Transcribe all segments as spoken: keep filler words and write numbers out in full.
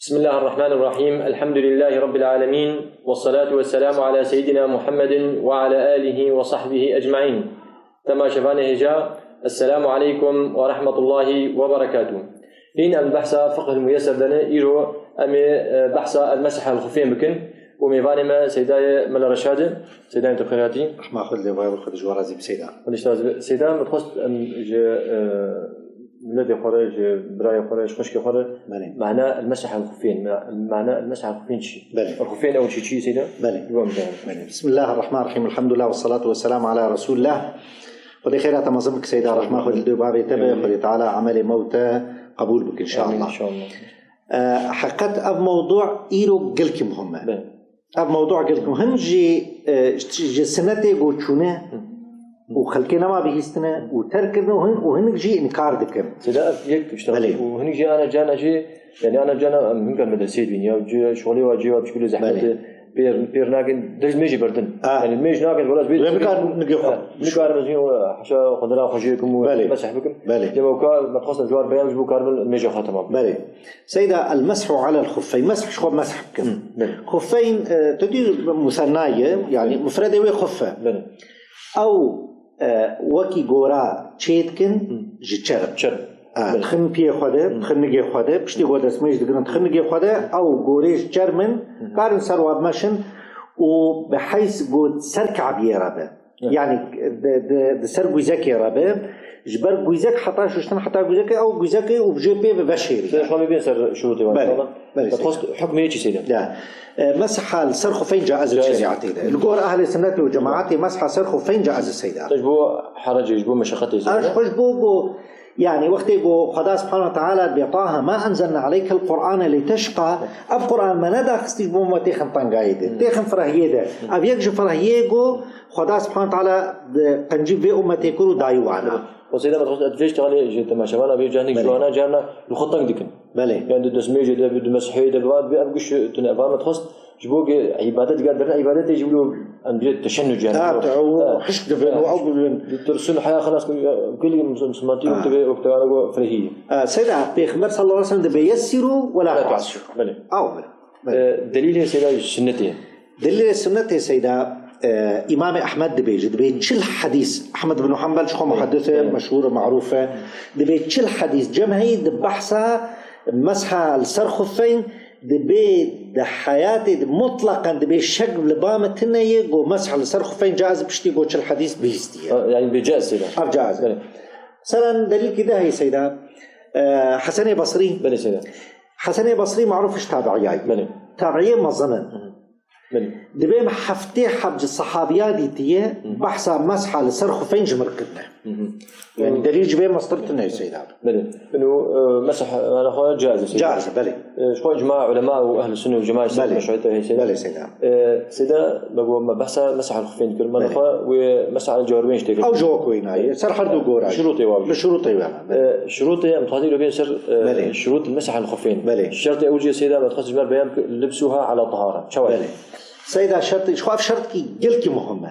بسم الله الرحمن الرحيم. الحمد لله رب العالمين. والصلاة والسلام على سيدنا محمد وعلى آله وصحبه أجمعين. Temaşevanê hêja, Esselamu aleykum ve rahmetullahi ve berekatuh. Hîn em behsa fiqh el-muyeser de ne, îro em ê, e, behsa el-mesih el-xufên bikin û mêvanê me Seydayê Mela Reşad e. Seydayê te bi xêr hatî. Rehma xwe li lêvayê xwe ji we razî bi Seyda. Xwedî ji te razî be. Seyda, min dixwest em ji, e, miletê xwe re, ji birayê xwe re, ji xwişkê xwe re Belê. Mana el-mesih el-xufên, ma-, mana el-mesih el-xufên çi? Belê. El-xufên ew çi, çi Seyda? Belê. Ji bo em bizanin. Belê. Bismillahirrahmanirrahim. Elhamdülillah ve salatu ve selamu ala Resulillah. Xwedê xêra te mezin bike Seyda, rehma xwe li dê bavê te be, Amîn. Xwedê Teala emelê me û te qebûl bike inşallah. Amîn, inşallah. E, heqet ev mewdu îro gelkî muhim e. Belê. Ev mewdu gelkî muhim jî, e, ji sinetê go çûne Hı. û xelkê nema bihîstine û terk kirine û hin-, û hinek jî înkar dikin. Seyda ev yek tişt e. Belê. Û hinek jî ana cana jî, yani ana cana em hinkar medreseyê dibîn. Ya cî şolê wa cî wa çikûlê zehmet Belê. e, pêr, pêr nakin, dest mêjî berdin. Ha. Yani mêj nakin, wala Wê bikar nigê xwe. Ha, nikar ez yîn, haşa xwendina xwe jê kim û Belê. mesih bikim. Belê. Cem ew ka, me dixwest em ji wan beyam ji bo kar bin mêja xwe temam. Belê. Seyda, el-meshu alel xuffeyn. Mesh, ji xwe mesh bikin. Hı, belê. Xuffeyn, e, tu dî musenna ye, yani mufredê wê xuffe. Belê. Ew, e, wekî gora çê dikin Hı. ji çerm. Çerm. E, Belê. dixin piyê xwe de, Hı. dixin nigê xwe de, piştî ku destmêj digirin, dixin nigê xwe de, ew gorê ji çerm in, Hı. karin ser wan meşin û bi heys ku ser kabiyê re be. Evet. Yani di, di, di ser guzekê re be. Ji ber guzek heta şuştin heta guzekê, ew guzekê û jê pê ve veşêrî. Seyda, xwe bê ser şurûtê wan Belê, inşallah. belê, Te dixwest hukmê çi Seyda? Ya. E, mesha li ser xufeyn caiz e Caiz. şerîatê de. Li gor ehlê sunnetê û cemaatê mesha ser xufeyn caiz e Seyda. Te ji bo heracê, ji bo meşeqetê Seyda? Eş xwe ji bo go, yani wextê go Xweda Subhanahu ve Teala dibê Taha ma enzelna aleykel Qur'ane li teşqa, ev Qur'an me nedaxistî ji bo me têxin tengayê de, Hmm. têxin firehiyê de. Ev yek ji firehiyê go Xweda Subhanahu Teala di qencî vê ummetê kir û dayî wana. O Seyda, me dixwest ez vê tiştê ji temaşevana vê cahnek Belê. ji wana carna li xwe teng dikin. Belê. Yani di destmêjê de bi, di mesihê de bi, bi ev giş tune, ev me dixwest ji bo ge ibadet digar berna ibadetê ji wilo em bîret teşennuc yani. Ha, te o Ha. hişk dibin, Ha. o ew dibin. Di tirsun haya xelas ku gelî musulmantî Ha. wek te wek te go firehî. Ha, Seyda, Pêxember sallallahu aleyhi ve sellem dibê yessiru ve la La tuassiru. Belê. Ew be. Belê. E, delîlê Seyda sunnetê. Delîlê sunnetê Seyda, e, Îmamê Ehmed dibêje, dibê çil hedîs, Ehmed bin Hanbel ji xwe muhedis e, Evet. meşhûr e, marûf e, dibê çil hedîs cem heyî di behsa mesha li ser xufeyn, dibê di heyatê de mutlaqan dibê şek li ba me tune ye, go mesh li ser xufeyn caiz piştî go çil hedîs bihîstiye. Ha, yani bê caiz Seyda. Ev caiz. Belê. Seren delîlkî de heyî Seyda, e, Hesenê Basrî. Belê Seyda. Hesenê Basrî marûf ji tabi'iyayî. Belê. Tabi'iyê mezin in. Hı hı. Belê. Dibê me heftê heb ji sehabiya dîtiye Hı. behsa mesha li ser xufeyn ji mir kirine. Hı hı. Yani delîl ji vê mestir tune Seyda. Belê. Ino, e, mesah, yani xwe caiz e Seyda. Caiz, belê. E, ji xwe icma ulema û ehl sunne û cemaat Belê. meşruiyet e Seyda. Belê Seyda. E, Seyda, me got me behsa mesah al-xufeyn kir. Me Belê. xwe wê mesah al-cawrbeyn jî tê kir. Ew ji wek wê nayê. Ser her du gora. Şurûtê wa. Bi şurûtê wa. E, şurûtê em dixwazî lo bê ser, e, Belê. şurût mesah al-xufeyn. Belê. Şertê ew jî Seyda me dixwest ji me beyan kir, libsuha ala tahara. Çawa? Belê. Seyda şertê, ji xwe ev şertkî gelkî muhim e.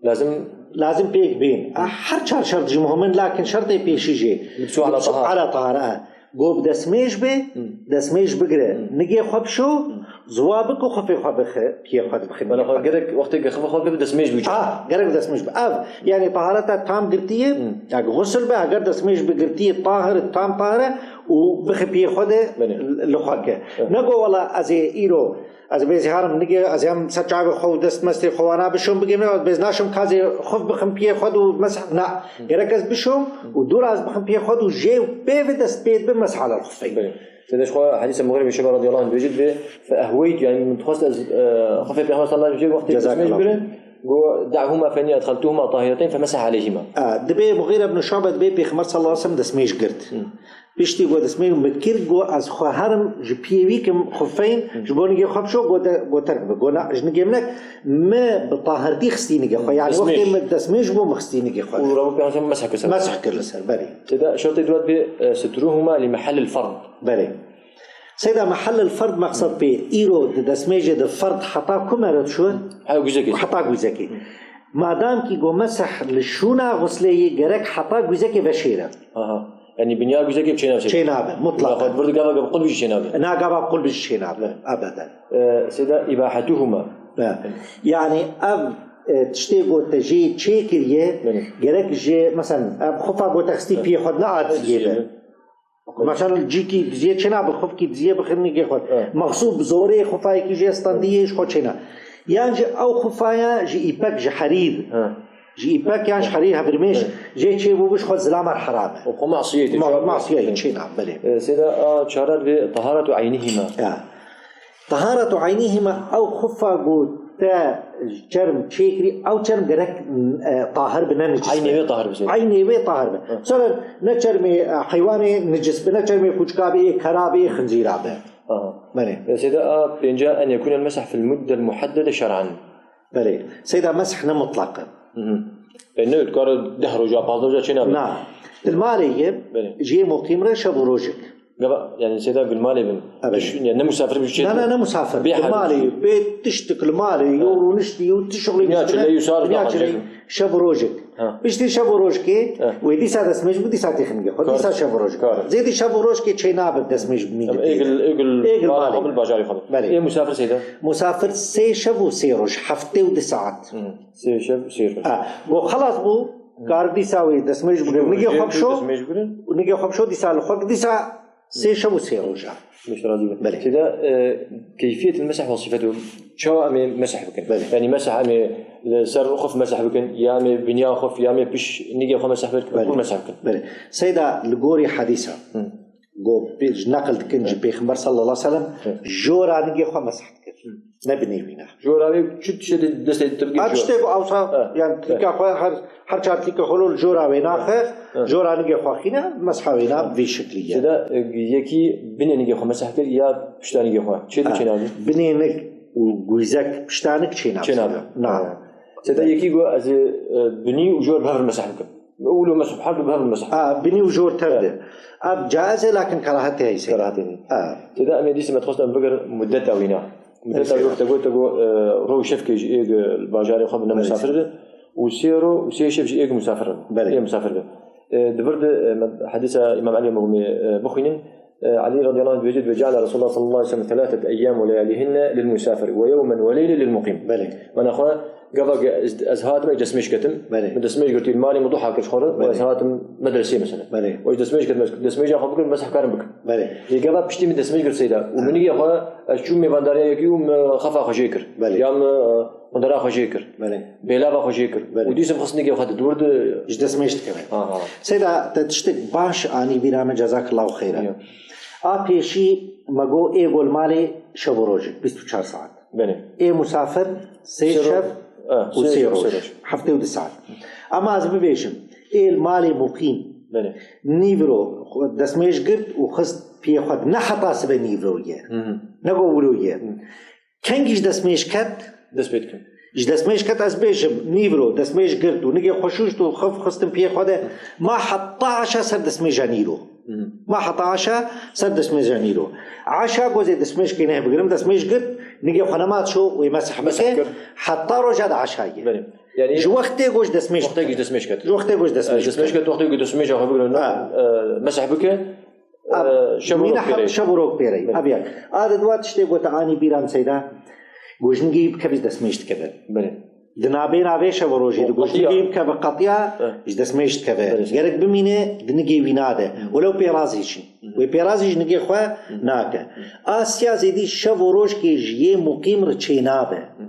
Lazim Lazim pêk bên. A, her çar şert jî muhim in, lakin şertê pêşî jî. Libsu ala tahara. Ala tahara. Go bi destmêj be, Hı. destmêj bigire. Hı. Nigê xwe bişo, Hı. ziwa bik û xufê xwe bixe, piyê xwe dibixin. Bela xwe gerek wextê ke xife xwe ke bi destmêj bû. Ah, gerek bi destmêj be. Ev, yani tahareta tam girtiye, Hı. yani gusil be, eger destmêj bi girtiye, tahir, tam tahire û bixe piyê xwe de Belê. li xwe ke. Evet. Nego wela ez ê îro Ez bê ziharim nigê, ez yam ser çavê xwe û dest mestê xwe wana bişom bigê min, ez bê naşim kazê xuf bixim piyê xwe û mes-, na. Gerek ez bişom û dûr ez bixim piyê xwe û jê pê ve dest pê dibe meshala xufey. Belê. Seyda ji xwe hedîsa Muxîre bin Şu'be radiyallahu anh dibêjit ve fe ehweyt, yani min dixwest ez, e, xufê Pêxember sallallahu aleyhi ve sellem wextê Cezakallah. destmêj birin, go da'huma fe inni edxeltuhuma tahireteyn fe mesah aleyhima. A, dibê Muxîre bin Şu'be dibê Pêxember sallallahu aleyhi ve sellem destmêj girt. Hı. Piştî ku destmêj min kir, got, ez xwe herim ji piyê wî kim xufeyn, Hı. ji bo nigê xwe bişo, got, de, got terk be. Got, na, ji nigê min ek, me bi tahirtî xistî nigê xwe. Yani Destmêj. wextê me destmêj bû, me xistî nigê xwe. Û rabû pêxember mesh kir ser. Mesh kir li ser, berî. Seyda şertê duat bê, e, situruhuma li mehellil fard. Berî. Seyda mehellil fard meqsed pê, îro di destmêjê de fard heta ku mere çû? Heta guzekê. Heta guzekê. Madam ki go mesih li şûna xusleyê gerek heta guzekê veşêre. Aha. Yanî binya guzekê çênabe. Çênabe, mutlaka. Gava bi qulbî jî çênabe. Na, gava bi qulbî jî çênabe. Evet. Ebeden. E, Seyda, ibahetuhuma. Be. Yani ev, e, tiştê gote jê çêkiriye, Evet. gerek jê, mesela, ev xufa gote xistî piyê xwe ne atiye be. Mesela cîkî diziyê çênabe, xufkî diziyê bixin nigê xwe. Evet. Mexsûb zorê xufayekî jê standiye ji xwe çêna. Yan jî ew xufaya ji îpek, ji herîr. Ha. Ji îpek yan ji herî hevirmêş Evet. jê çêbû bi ji xwe zilamar heram e. O xwe masiyê Ma- Masiyê çêna, belê. E, Seyda, a çarar ve taharetu eynihima. Ya. Taharetu eynihima, ew xufa ku te çerm çêkirî, ew çerm gerek e, tahir bi, ne nicis Eynê be. Wê tahir bi, Seyda. Eynê wê tahir bi. Hı. Mesela ne çermê e, heywanê nicis bi, ne çermê kûçka bi, ê kera bi, ê xinzîra bi. Aha. Belê. E, Seyda, a pênca, en yekûne el-mesah fil mudde el-muhaddede şer'an. Belê. Seyda, mesh ne mutlaq e. Hı hı. E, ne, dikare deh roja, pazdeh roja çênabe? Na. Di malê ye, Belê. jê muqîm re şev û rojek. Gava, yani Seyda, gul malê bin. Evet. Düş-, yani ne musafir bir şey. Na, na, ne musafir. Bê Di hal- malê ye, bê tiştik li malê, yo rûniştî, yo tişuxlê Ya, çile yu sar Dinya daha çile, çile. şev û rojek. Ha. Piştî şev û rojkê, Ha. wê dîsa destmêj bû, dîsa têxin nigê xwe. Kar. Dîsa şev û rojkê. Kar. Zêdî şev û rojkê çênabe destmêj bi nî Tamam, bidê. êgil, êgil Êgil bala malê. xwe bil bajarê xwe. Belê. Ê musafir Seyda? Musafir sê şev û sê roj, heftê û du saet. Hı. Sê şev, sê roj. Ha, go xelas bû, kar dîsa wê destmêj bigir, nigê xwe bişo, Destmêj bigir. û nigê xwe bişo dîsa li xwe, dîsa sê şev û sê roja. Beş razî be. Belê. Seyda, e, keyfiyet el-mesah ve sifetu. Çawa em ê mesah bikin? Belê. Yani mesah em ê li ser xuf mesah bikin, ya em ê binya xuf, ya em ê piş nigê xwe mesah bikin, Belê. kur mesah bikin? Belê. Seyda, li gorî hedîsa, Hı. go pê-, ji neqil dikin ji Hı. Pêxember sallallahu aleyhi ve sellem, Hı. jora nigê xwe mesah dikir. Hı. Ne binê wî ne. Jora wê çi tiştê di destê te bigir Ha, jor. tiştê ku awsa, Hı. yani Hı. tilka xwe her, her çar tilka xwe li jora wê naxe, Hı. jora nigê xwe xîne, mesha wê na vî şeklî ye. Seyda, e, yekî binê nigê xwe mesah kir ya pişta nigê xwe. Çê de Ha, çê nabî? Binê nig û guyzek pişta nig çê nabî. Çê nabî. Na. Seyda, yekî got ez ê, e, binî û jor bi hev re mesah bikim. Û lo mesah, her du bi hev re mesah. Ha, binî û jor tev de. Ev caiz e, lakin kerahet heye. Kerahet heye. Ha. Seyda, em ê dîsa me dixwest em bigirin muddeta wîna. Muddeta Belê. wî te got, te got, e, ro û şevkê ji êg, e, bajarê xwe bi ne Belê. musafir be. Û sê ro û sê şev ji êg musafir be. Belê. Ê musafir be. E, di vir de, e, me hedîsa Îmam Elî me bixwînin. E, Elî radiyallahu anh dibêje, dibê, "Ceale Resulullah sallallahu aleyhi ve sellem thelâthet eyyâm ve leyâlihinne lil musafir ve yewmen ve leylen lil muqîm." Belê. Mana xwe, gava ge-, ez, ez hatim, ez destmêj ketim. Belê. Min destmêj girtî, malê min duha kir ji xwe re, û Belê. ez hatim medresê mesela. Belê. Û ez destmêj ketim, ez destmêja xwe bikim, mesah karim bikim. Belê. Lê gava piştî min destmêj girt Seyda. Û Ha. min nigê xwe, ez çûm mêvandariya yekî û min xefa xwe jê kir. Belê. Ya min, e, Xwendera xwe jê kir. Belê. Bêlava xwe jê kir. Belê. Û dîsim xist nigê xwe di dûr de. Ji destmêj dikeve. Aha. Seyda, te tiştek baş anî bîra me, cezakillahu xeyran. Ya. A pêşî me got ê gol malê şev û rojek, bîst û çar saet. Belê. Ê musafir sê Sê ro-, şev ha, û sê sê şev, roj. sê roj. Heftê û du saet. Ama ez bibêjim, ê li malê muqîm. Belê. Nîvro xwe destmêj girt û xist piyê xwe ne heta sibe nîvro ye. Hı hı. Ne go wilo ye. Hı. Kengî ji destmêj ket? Dest pê dikim. Ji destmêj ket ez bêjim, nîvro destmêj girt û nigê xwe şûşt û xif xistin piyê xwe de, ma heta eşa ser destmêja nîro. Hı. Ma heta eşa ser destmêja nîro. Eşa gozê destmêj kê neh bigirim, destmêj girt, nigê xwe nema şo wê mesih Mesih bike, kir. heta roja de eşa ye. Belê. Yani Ji wextê go ji destmêj Wextê bike. go ji destmêj ket. Ji wextê go ji destmêj Yani destmêj bike. ket, wextê go destmêja xwe bigire, Ha. e, mesih bike. Ab, Ee, şev û mîna roj pêrê. şev û roj pêrê. Belê. Ev yek. A di dua tiştê gote anî bîra min Seyda. Gojnigî bikeve ji destmêj dikeve. Belê. Di nabê navê şev û rojê de Qetiya. gojnigî bikeve qetiya He. ji destmêj dikeve. Belê. Gerek bimîne di nigê wî nade. Hı. Welew pêrazî jî. Hı. Wê pêrazî ji nigê xwe Hı. nake. Hı. Asya zêdî şev û rojkê ji yê muqîm re çênabe. Hı.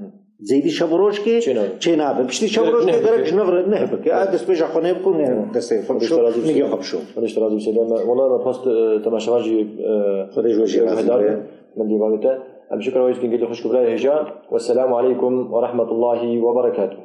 Zêdî şev û rojkê Çênabe. çênabe. Piştî şev û Gerek rojkê nehbike. gerek ji nav re nehbike. Ya destpêja xwe nehbike û ne destê xwe Xwedê bişo, razî nigê bî. xwe bişo. Xwedê razî bî. Seyda, me, wela me xwest, e, temaşevan jî, e, Xwedê ji we jê razî guhdar be. bin. Min dî vanê te. Em şikir wê dikin gelî xwişk û birayê hêja. Wesselamu aleykum ve rahmetullahi ve berekatuh.